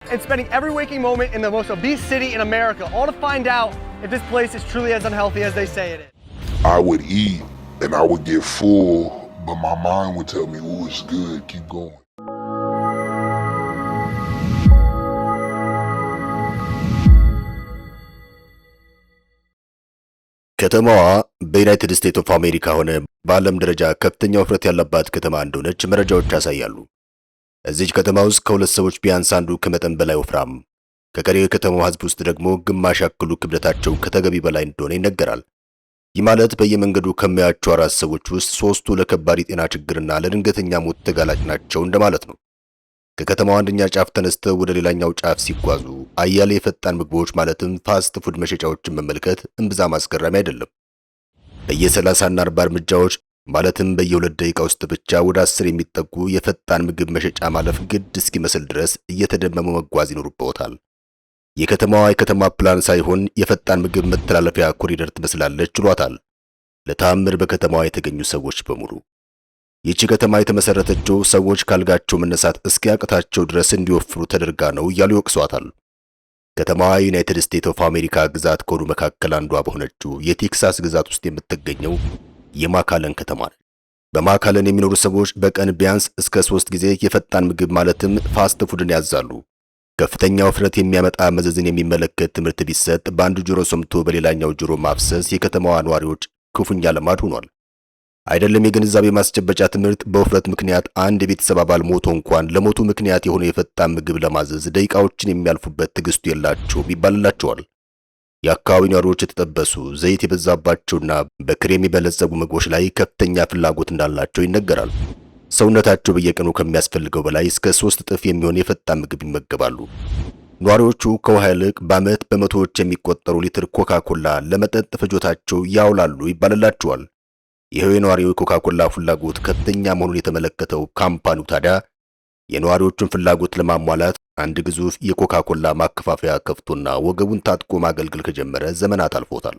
and spending every waking moment in the most obese city in America, all to find out if this place is truly as unhealthy as they say it is. I would eat and I would get full, but my mind would tell me, "Oh, it's good, keep going." ከተማዋ በዩናይትድ ስቴትስ ኦፍ አሜሪካ ሆነ በዓለም ደረጃ ከፍተኛ ውፍረት ያለባት ከተማ እንደሆነች መረጃዎች ያሳያሉ። እዚች ከተማ ውስጥ ከሁለት ሰዎች ቢያንስ አንዱ ከመጠን በላይ ወፍራም፣ ከቀሪው የከተማው ሕዝብ ውስጥ ደግሞ ግማሽ ያክሉ ክብደታቸው ከተገቢ በላይ እንደሆነ ይነገራል። ይህ ማለት በየመንገዱ ከሚያዩዋቸው አራት ሰዎች ውስጥ ሶስቱ ለከባድ የጤና ችግርና ለድንገተኛ ሞት ተጋላጭ ናቸው እንደማለት ነው። ከከተማው አንደኛ ጫፍ ተነስተው ወደ ሌላኛው ጫፍ ሲጓዙ አያሌ የፈጣን ምግቦች ማለትም fast food መሸጫዎችን መመልከት እምብዛም አስገራሚ አይደለም። በየ30 እና 40 እርምጃዎች ማለትም በየ2 ደቂቃ ውስጥ ብቻ ወደ 10 የሚጠጉ የፈጣን ምግብ መሸጫ ማለፍ ግድ እስኪመስል ድረስ እየተደመሙ መጓዝ ይኖርብዎታል። የከተማዋ የከተማ ፕላን ሳይሆን የፈጣን ምግብ መተላለፊያ ኮሪደር ትመስላለች ይሏታል ለተአምር በከተማዋ የተገኙ ሰዎች በሙሉ። ይህቺ ከተማ የተመሰረተችው ሰዎች ካልጋቸው መነሳት እስኪያቅታቸው ድረስ እንዲወፍሩ ተደርጋ ነው እያሉ ይወቅሷታል። ከተማዋ ዩናይትድ ስቴትስ ኦፍ አሜሪካ ግዛት ከሆኑ መካከል አንዷ በሆነችው የቴክሳስ ግዛት ውስጥ የምትገኘው የማካለን ከተማ ነች። በማካለን የሚኖሩ ሰዎች በቀን ቢያንስ እስከ 3 ጊዜ የፈጣን ምግብ ማለትም fast food ን ያዛሉ። ከፍተኛ ውፍረት የሚያመጣ መዘዝን የሚመለከት ትምህርት ቢሰጥ በአንዱ ጆሮ ሰምቶ በሌላኛው ጆሮ ማፍሰስ የከተማዋ ነዋሪዎች ክፉኛ ልማድ ሆኗል። አይደለም የግንዛቤ ማስጨበጫ ትምህርት፣ በውፍረት ምክንያት አንድ የቤተሰብ አባል ሞቶ እንኳን ለሞቱ ምክንያት የሆነ የፈጣን ምግብ ለማዘዝ ደቂቃዎችን የሚያልፉበት ትዕግስቱ የላቸውም ይባልላቸዋል። የአካባቢው ነዋሪዎች የተጠበሱ፣ ዘይት የበዛባቸውና በክሬም የበለጸጉ ምግቦች ላይ ከፍተኛ ፍላጎት እንዳላቸው ይነገራል። ሰውነታቸው በየቀኑ ከሚያስፈልገው በላይ እስከ 3 እጥፍ የሚሆን የፈጣን ምግብ ይመገባሉ። ነዋሪዎቹ ከውሃ ይልቅ በዓመት በመቶዎች የሚቆጠሩ ሊትር ኮካ ኮላ ለመጠጥ ፍጆታቸው ያውላሉ ይባልላቸዋል። ይኸው የነዋሪው የኮካ ኮላ ፍላጎት ከፍተኛ መሆኑን የተመለከተው ካምፓኒው ታዲያ የነዋሪዎቹን ፍላጎት ለማሟላት አንድ ግዙፍ የኮካ ኮላ ማከፋፈያ ከፍቶና ወገቡን ታጥቆ ማገልገል ከጀመረ ዘመናት አልፎታል።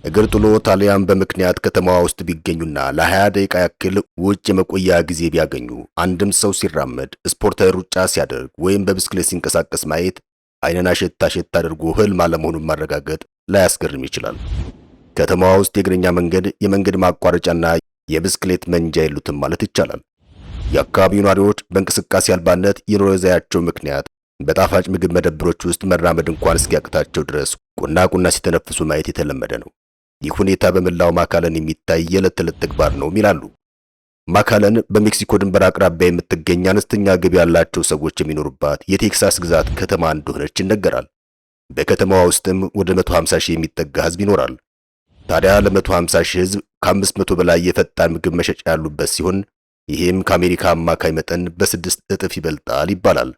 እግር ጥሎ ጣሊያን በምክንያት ከተማዋ ውስጥ ቢገኙና ለ20 ደቂቃ ያክል ውጭ የመቆያ ጊዜ ቢያገኙ አንድም ሰው ሲራመድ፣ ስፖርታዊ ሩጫ ሲያደርግ ወይም በብስክሌት ሲንቀሳቀስ ማየት አይንን አሸት አሸት አድርጎ ህልም አለመሆኑን ማረጋገጥ ላያስገርም ይችላል። ከተማዋ ውስጥ የእግረኛ መንገድ፣ የመንገድ ማቋረጫና የብስክሌት መንጃ የሉትም ማለት ይቻላል። የአካባቢው ነዋሪዎች በእንቅስቃሴ አልባነት የኑሮ ዘያቸው ምክንያት በጣፋጭ ምግብ መደብሮች ውስጥ መራመድ እንኳን እስኪያቅታቸው ድረስ ቁና ቁና ሲተነፍሱ ማየት የተለመደ ነው። ይህ ሁኔታ በመላው ማካለን የሚታይ የዕለት ተዕለት ተግባር ነው ይላሉ። ማካለን በሜክሲኮ ድንበር አቅራቢያ የምትገኝ አነስተኛ ገቢ ያላቸው ሰዎች የሚኖሩባት የቴክሳስ ግዛት ከተማ እንደሆነች ይነገራል። በከተማዋ ውስጥም ወደ 150 ሺህ የሚጠጋ ሕዝብ ይኖራል። ታዲያ ለ150 ሺህ ሕዝብ ከ500 በላይ የፈጣን ምግብ መሸጫ ያሉበት ሲሆን ይህም ከአሜሪካ አማካይ መጠን በ6 እጥፍ ይበልጣል ይባላል።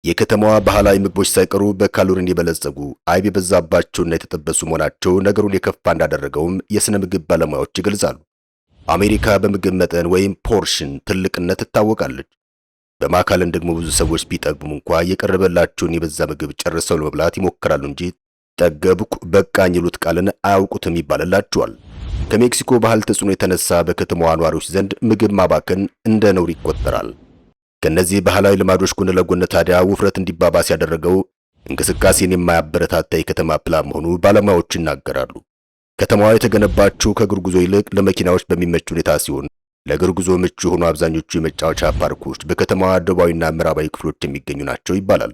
የከተማዋ ባህላዊ ምግቦች ሳይቀሩ በካሎሪን የበለጸጉ፣ አይብ የበዛባቸውና የተጠበሱ መሆናቸው ነገሩን የከፋ እንዳደረገውም የሥነ ምግብ ባለሙያዎች ይገልጻሉ። አሜሪካ በምግብ መጠን ወይም portion ትልቅነት ትታወቃለች። በማካለን ደግሞ ብዙ ሰዎች ቢጠግቡም እንኳ የቀረበላቸውን የበዛ ምግብ ጨርሰው ለመብላት ይሞክራሉ እንጂ ጠገብኩ፣ በቃኝ ይሉት ቃልን አያውቁትም ይባልላቸዋል። ከሜክሲኮ ባህል ተጽዕኖ የተነሳ በከተማዋ ነዋሪዎች ዘንድ ምግብ ማባከን እንደ ነውር ይቆጠራል። ከነዚህ ባህላዊ ልማዶች ጎን ለጎን ታዲያ ውፍረት እንዲባባስ ያደረገው እንቅስቃሴን የማያበረታታ የከተማ ፕላን መሆኑ ባለሙያዎች ይናገራሉ። ከተማዋ የተገነባችው ከእግር ጉዞ ይልቅ ለመኪናዎች በሚመች ሁኔታ ሲሆን ለእግር ጉዞ ምቹ የሆኑ አብዛኞቹ የመጫወቻ ፓርኮች በከተማዋ ደቡባዊና ምዕራባዊ ክፍሎች የሚገኙ ናቸው ይባላል።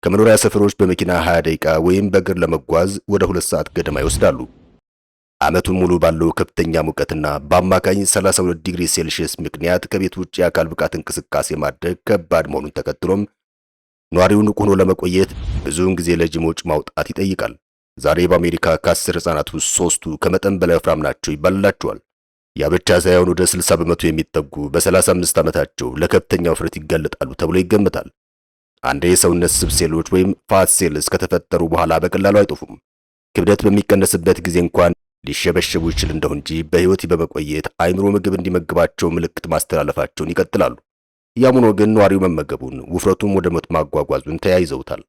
ከመኖሪያ ሰፈሮች በመኪና 20 ደቂቃ ወይም በእግር ለመጓዝ ወደ 2 ሰዓት ገደማ ይወስዳሉ። ዓመቱን ሙሉ ባለው ከፍተኛ ሙቀትና በአማካኝ 32 ዲግሪ ሴልሺየስ ምክንያት ከቤት ውጭ የአካል ብቃት እንቅስቃሴ ማድረግ ከባድ መሆኑን ተከትሎም ነዋሪው ንቁ ሆኖ ለመቆየት ብዙውን ጊዜ ለጂም ወጪ ማውጣት ይጠይቃል። ዛሬ በአሜሪካ ከ10 ሕፃናት ውስጥ ሶስቱ ከመጠን በላይ ወፍራም ናቸው ይባልላቸዋል። ያ ብቻ ሳይሆን ወደ 60% የሚጠጉ በ35 ዓመታቸው ለከፍተኛ ውፍረት ይጋለጣሉ ተብሎ ይገመታል። አንዴ የሰውነት ስብ ሴሎች ወይም fat cells ከተፈጠሩ በኋላ በቀላሉ አይጠፉም። ክብደት በሚቀነስበት ጊዜ እንኳን ሊሸበሸቡ ይችል እንደሁ እንጂ በሕይወት በመቆየት አይምሮ ምግብ እንዲመግባቸው ምልክት ማስተላለፋቸውን ይቀጥላሉ። ያም ሆኖ ግን ነዋሪው መመገቡን ውፍረቱን ወደ ሞት ማጓጓዙን ተያይዘውታል።